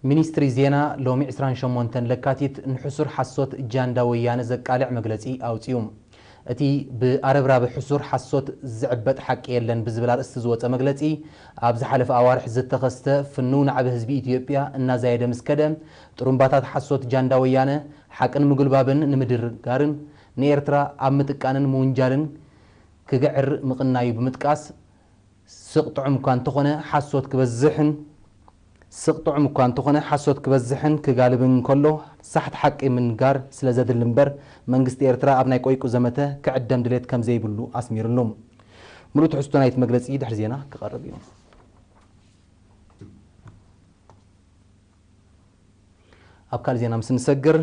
ሚኒስትሪ ዜና ሎሚ ዕስራን ሸሞንተን ለካቲት ንሕሱር ሓሶት ጃንዳ ወያነ ዘቃልዕ መግለጺ ኣውጺኡ። እቲ ብኣረብራቢ ሕሱር ሓሶት ዝዕበጥ ሓቂ የለን ብዝብል ኣርእስቲ ዝወጸ መግለጺ፣ ኣብ ዝሓለፈ ኣዋርሕ ዝተኸስተ ፍኑው ናዕቢ ህዝቢ ኢትዮጵያ እናዛየደ ምስ ከደ፣ ጥሩምባታት ሓሶት ጃንዳ ወያነ ሓቂ ንምጉልባብን ንምድርጋርን ንኤርትራ ኣብ ምጥቃንን ምውንጃልን ክግዕር ምቕናዩ ብምጥቃስ፣ ስቕ ጥዑም እኳ እንተኾነ ሓሶት ክበዝሕን ስቕ ጥዑም እኳ እንተኾነ ሓሶት ክበዝሕን ክጋልብን እንከሎ ሳሕቲ ሓቂ ምንጋር ስለ ዘድሊ እምበር መንግስቲ ኤርትራ ኣብ ናይ ቆይቁ ዘመተ ክዕደም ድሌት ከም ዘይብሉ ኣስሚርሉ። ምሉእ ትሕዝቶ ናይቲ መግለጺ ድሕሪ ዜና ክቐርብ እዩ። ኣብ ካልእ ዜና ምስ ንሰግር፣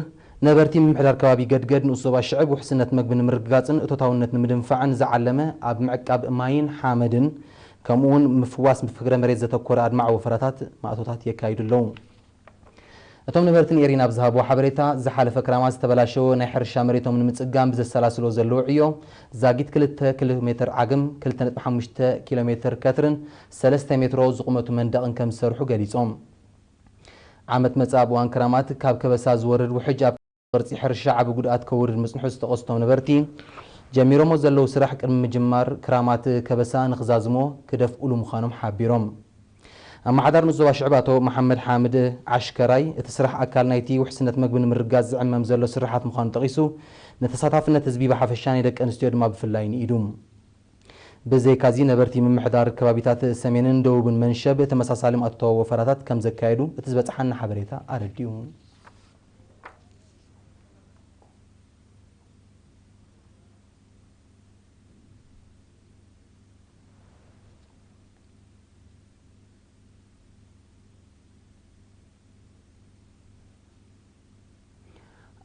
ነበርቲ ምምሕዳር ከባቢ ገድገድ ንኡስ ዞባ ሽዕብ ውሕስነት መግቢ ንምርግጋጽን እቶታውነት ንምድንፋዕን ዝዓለመ ኣብ ምዕቃብ ማይን ሓመድን ከምኡውን ምፍዋስ ፍግረ መሬት ዘተኮረ ኣድማዒ ወፈራታት ማእቶታት የካይዱ ኣለዉ። እቶም ነበርቲ ንኤሪና ኣብ ዝሃብዎ ሓበሬታ፣ ዝሓለፈ ክራማት ዝተበላሸወ ናይ ሕርሻ መሬቶም ንምጽጋን ብዘሰላስሎ ዘለዉ ዕዮ ዛጊት ክልተ ኪሎ ሜተር ዓግም፣ ክልተ ነጥቢ ሓሙሽተ ኪሎ ሜተር ከትርን ሰለስተ ሜትሮ ዝቑመቱ መንደቕን ከም ዝሰርሑ ገሊጾም። ዓመት መጻ ኣብ እዋን ክራማት ካብ ከበሳ ዝወርድ ውሕጅ ኣብ ቅርጺ ሕርሻ ዓቢ ጉድኣት ከውርድ ምጽንሑ ዝጠቐሱ እቶም ነበርቲ፣ ጀሚሮሞ ዘለዉ ስራሕ ቅድሚ ምጅማር ክራማት ከበሳ ንኽዛዝሞ ክደፍኡሉ ምዃኖም ሓቢሮም። ኣመሓዳሪ ንኡስ ዞባ ሽዕብ ኣቶ መሓመድ ሓምድ ዓሽከራይ፣ እቲ ስራሕ ኣካል ናይቲ ውሕስነት መግቢ ንምርጋጽ ዝዕመም ዘሎ ስርሓት ምዃኑ ጠቒሱ፣ ንተሳታፍነት ህዝቢ ብሓፈሻ ንደቂ ኣንስትዮ ድማ ብፍላይ ንኢዱ። ብዘይካዚ ነበርቲ ምምሕዳር ከባቢታት ሰሜንን ደቡብን መንሸብ ተመሳሳሊ ማእቶታዊ ወፈራታት ከም ዘካየዱ እቲ ዝበጽሓና ሓበሬታ ኣረዲኡ።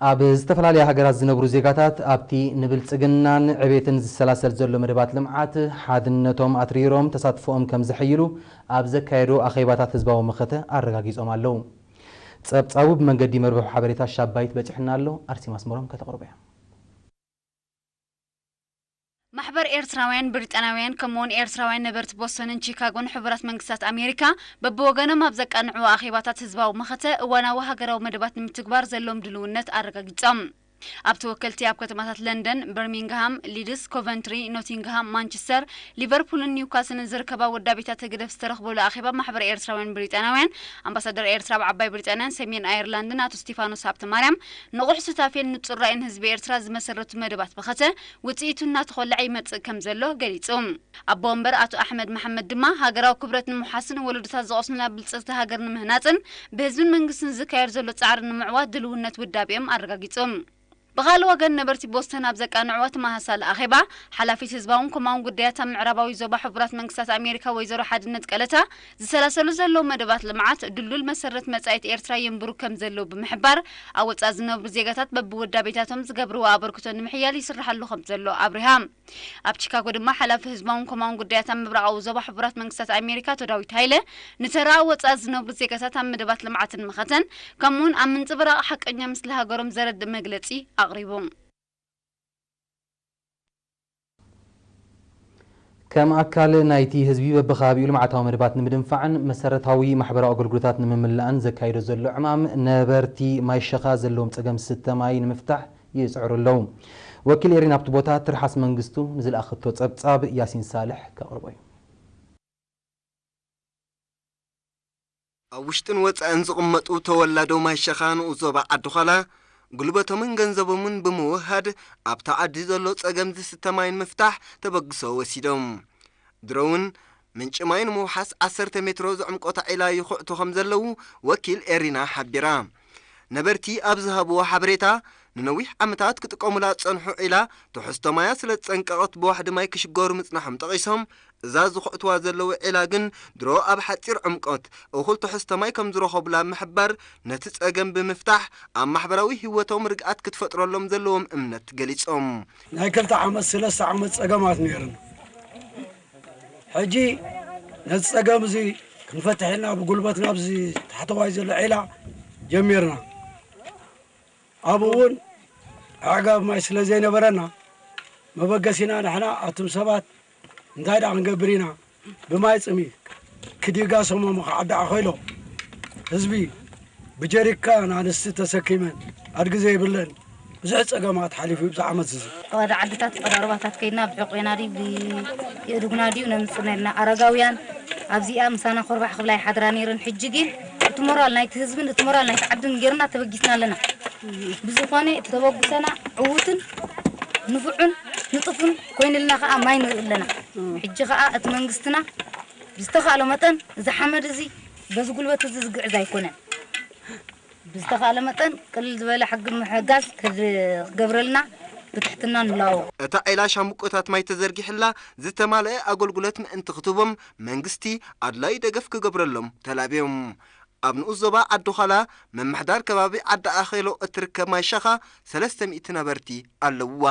ኣብ ዝተፈላለያ ሃገራት ዝነብሩ ዜጋታት ኣብቲ ንብልጽግናን ዕቤትን ዝሰላሰል ዘሎ መደባት ልምዓት ሓድነቶም ኣትሪሮም ተሳትፎኦም ከም ዘሐይሉ ኣብ ዘካየዶ ኣኼባታት ህዝባዊ መኸተ ኣረጋጊጾም ኣለዉ። ጸብጻቡ ብመንገዲ መርበብ ሓበሬታ ሻባይት በጺሑና ኣሎ። ኣርሴማ ኣስመሮም ከተቕርቦ እያ። ማሕበር ኤርትራውያን ብሪጣንያውያን ከምኡውን ኤርትራውያን ነበርቲ ቦስተንን ቺካጎን ሕቡራት መንግስታት ኣሜሪካ በብወገኖም ኣብ ዘቃንዕዎ ኣኼባታት ህዝባዊ መኸተ እዋናዊ ሃገራዊ መደባት ንምትግባር ዘለዎም ድልውነት ኣረጋጊጾም። ኣብ ተወከልቲ ኣብ ከተማታት ለንደን፣ በርሚንግሃም፣ ሊድስ፣ ኮቨንትሪ፣ ኖቲንግሃም፣ ማንቸስተር፣ ሊቨርፑልን ኒውካስልን ዝርከባ ወዳቤታት ህግደፍ ዝተረኽበሉ ኣኼባ ማሕበር ኤርትራውያን ብሪጣንያውያን ኣምባሳደር ኤርትራ ኣብ ዓባይ ብሪጣንያን ሰሜን ኣየርላንድን ኣቶ ስቲፋኖስ ሃብተማርያም ንቑሕ ሱታፌን ንጹር ራእይን ህዝቢ ኤርትራ ዝመሰረቱ መደባት መኸተ ውጽኢቱ እናተኾለዐ ይመጽእ ከም ዘሎ ገሊጹ። ኣቦ ወንበር ኣቶ ኣሕመድ መሓመድ ድማ ሃገራዊ ክብረት ንምውሓስን ወለዶታት ዝቐስሙላ ብልጽግቲ ሃገር ንምህናጽን ብህዝብን መንግስትን ዝካየድ ዘሎ ጻዕሪ ንምዕዋት ድልውነት ውዳቤኦም ኣረጋጊጹ። ብኻልእ ወገን ነበርቲ ቦስተን ኣብ ዘቃንዕዎ ተመሳሳሊ ኣኼባ ሓላፊት ህዝባውን ኮማውን ጉዳያት ኣብ ምዕራባዊ ዞባ ሕቡራት መንግስታት ኣሜሪካ ወይዘሮ ሓድነት ቀለታ ዝሰላሰሉ ዘለዉ መደባት ልምዓት ድልዱል መሰረት መጻኢት ኤርትራ የንብሩ ከም ዘለዉ ብምሕባር ኣብ ወጻኢ ዝነብሩ ዜጋታት በብውዳቤታቶም ዝገብርዎ ኣበርክቶ ንምሕያል ይስርሓሉ ከም ዘሎ ኣብሪሃ። ኣብ ቺካጎ ድማ ሓላፊ ህዝባውን ኮማውን ጉዳያት ኣብ ምብራቓዊ ዞባ ሕቡራት መንግስታት ኣሜሪካ ኣቶ ዳዊት ሃይለ ንተራ ወጻኢ ዝነብሩ ዜጋታት ኣብ መደባት ልምዓትን መኸተን ከምኡውን ኣብ ምንጽብራቕ ሓቀኛ ምስሊ ሃገሮም ዘረድእ መግለጺ ኣቕሪቡ። ከም ኣካል ናይቲ ህዝቢ በብኸባቢኡ ልምዓታዊ መደባት ንምድንፋዕን መሰረታዊ ማሕበራዊ ኣገልግሎታት ንምምላእን ዘካይዶ ዘሎ ዕማም ነበርቲ ማይ ሸኻ ዘለዎም ጸገም ስተ ማይ ንምፍታሕ ይጽዕሩ ኣለዉ። ወኪል ኤሪና ኣብቲ ቦታ ትርሓስ መንግስቱ ንዝለኣኸቶ ጸብጻብ ያሲን ሳልሕ ከቕርቦ እዩ። ኣብ ውሽጥን ወጻእን ዝቕመጡ ተወላዶ ማይ ሸኻ ንኡስ ዞባ ዓዲ ዃላ፣ ጉልበቶምን ገንዘቦምን ብምውህሃድ ኣብታ ዓዲ ዘሎ ጸገም ዝስተ ማይ ንምፍታሕ ተበግሶ ወሲዶም። ድሮ እውን ምንጪ ማይ ንምውሓስ ዓሰርተ ሜትሮ ዝዕምቆታ ዒላ ይኹዕቱ ከም ዘለዉ ወኪል ኤሪና ሓቢራ። ነበርቲ ኣብ ዝሃብዎ ሓበሬታ፣ ንነዊሕ ዓመታት ክጥቀሙላ ዝጸንሑ ዒላ ትሕዝቶ ማያ ስለ ዝጸንቀቐት ብዋሕዲ ማይ ክሽገሩ ምጽናሖም ጠቒሶም፣ እዛ ዝኹዕትዋ ዘለዉ ዒላ ግን ድሮ ኣብ ሓጺር ዕምቆት እኹል ትሕዝቶ ማይ ከም ዝረኸቡላ ብምሕባር፣ ነቲ ጸገም ብምፍታሕ ኣብ ማሕበራዊ ህይወቶም ርግኣት ክትፈጥረሎም ዘለዎም እምነት ገሊጾም። ናይ ክልተ ዓመት፣ ሰለስተ ዓመት ጸገማት ነይሩና። ሕጂ ነዚ ጸገም እዚ ክንፈትሕ ኢልና ብጉልበትና ኣብዚ ታሕተዋይ ዘሎ ዒላ ጀሚርና። ኣብኡ እውን ኣዕጋብ ማይ ስለ ዘይነበረና፣ መበገሲና ንሕና ኣቱም ሰባት እንታይ ደኣ ክንገብር ኢና፣ ብማይ ጽምኢ ክዲጋሰሞም ክዓዲ ዓኾይሎ ህዝቢ ብጀሪካን ኣንስቲ ተሰኪመን ኣድጊ ዘይብለን ብዙሕ ጸገማት ሓሊፉ እዩ ኣብዚ ዓመት እዚ። ወደ ዓድታት ቀዳርባታት ከይድና ብሕቆና ድዩ ብየእዱግና ድዩ ነምፅእ ነርና። ኣረጋውያን ኣብዚኣ ምሳና ኮርባሕ ክብላ ይሓድራ ነይረን። ሕጂ ግን እቲ ሞራል ናይቲ ህዝብን እቲ ሞራል ናይቲ ዓድን ጌርና ተበጊስና ኣለና። ብዝኾነ ተበጉሰና ዕዉትን ንፉዕን ንጡፍን ኮይንልና ከዓ ማይ ንርኢ ኣለና። ሕጂ ከዓ እቲ መንግስትና ብዝተኻእሎ መጠን እዚ ሓመድ እዚ በዚ ጉልበት እዚ ዝግዕዝ ኣይኮነን። ብዝተኻእለ መጠን ቅልል ዝበለ ሕጊ ምሕጋዝ ክድ- ክገብረልና ብትሕትና ንላዎ። እታ ዒላ ሻምብቆታት ማይ ተዘርጊሕላ ዝተማልአ ኣገልግሎት ምእንቲ ክትህቦም መንግስቲ ኣድላይ ደገፍ ክገብረሎም ተላብዮም። ኣብ ንኡስ ዞባ ዓዲ ዃላ ምምሕዳር ከባቢ ዓዲ ኣኼሎ እትርከብ ማይ ሻኻ ሰለስተ ሚእቲ ነበርቲ ኣለውዋ።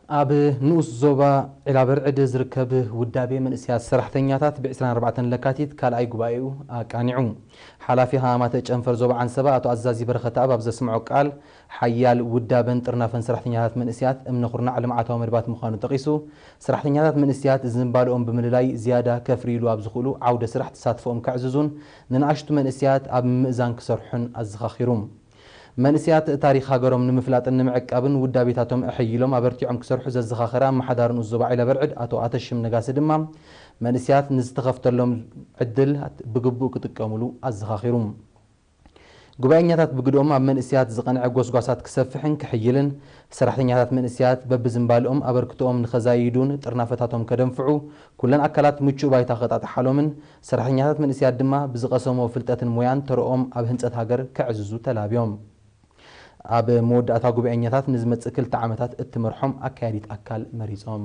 ኣብ ንኡስ ዞባ ዒላበርዕድ ዝርከብ ውዳቤ መንእሰያት ሰራሕተኛታት ብ ዕስራን ኣርባዕተን ለካቲት ካልኣይ ጉባኤኡ ኣቃኒዑ። ሓላፊ ሃማማተ ጨንፈር ዞባ ዓንሰባ ኣቶ ኣዛዚ በረኸተኣብ ኣብ ዘስምዖ ቃል፣ ሓያል ውዳበን ጥርናፈን ሰራሕተኛታት መንእሰያት እምነ ኩርናዕ ልምዓታዊ መድባት ምዃኑ ጠቒሱ፣ ሰራሕተኛታት መንእሰያት ዝንባልኦም ብምልላይ ዝያዳ ከፍርይሉ ኣብ ዝኽእሉ ዓውደ ስራሕ ተሳትፎኦም ከዕዝዙን ንንኣሽቱ መንእሰያት ኣብ ምምእዛን ክሰርሑን ኣዘኻኺሩ። መንእሰያት ታሪኽ ሃገሮም ንምፍላጥን ንምዕቃብን ውዳቤታቶም ኣሐይሎም ኣበርቲዖም ክሰርሑ ዘዘኻኸረ ኣመሓዳሪ ንኡስ ዞባ ዒላበርዕድ ኣቶ ኣተሽም ነጋሲ ድማ፣ መንእሰያት ንዝተኸፍተሎም ዕድል ብግቡእ ክጥቀሙሉ ኣዘኻኺሩ። ጉባኤኛታት ብግድኦም ኣብ መንእሰያት ዝቐንዐ ጎስጓሳት ክሰፍሕን ክሕይልን፣ ሰራሕተኛታት መንእሰያት በብዝንባልኦም ኣበርክቶኦም ንኸዛይዱን ጥርናፈታቶም ከደንፍዑ ኩለን ኣካላት ምቹእ ባይታ ከጣጥሓሎምን፣ ሰራሕተኛታት መንእሰያት ድማ ብዝቐሰምዎ ፍልጠትን ሞያን ተርኦም ኣብ ህንጸት ሃገር ከዕዝዙ ተላብዮም። ኣብ መወዳእታ ጉባኤኛታት ንዝመጽእ ክልተ ዓመታት እትመርሖም ኣካያዲት ኣካል መሪጾም።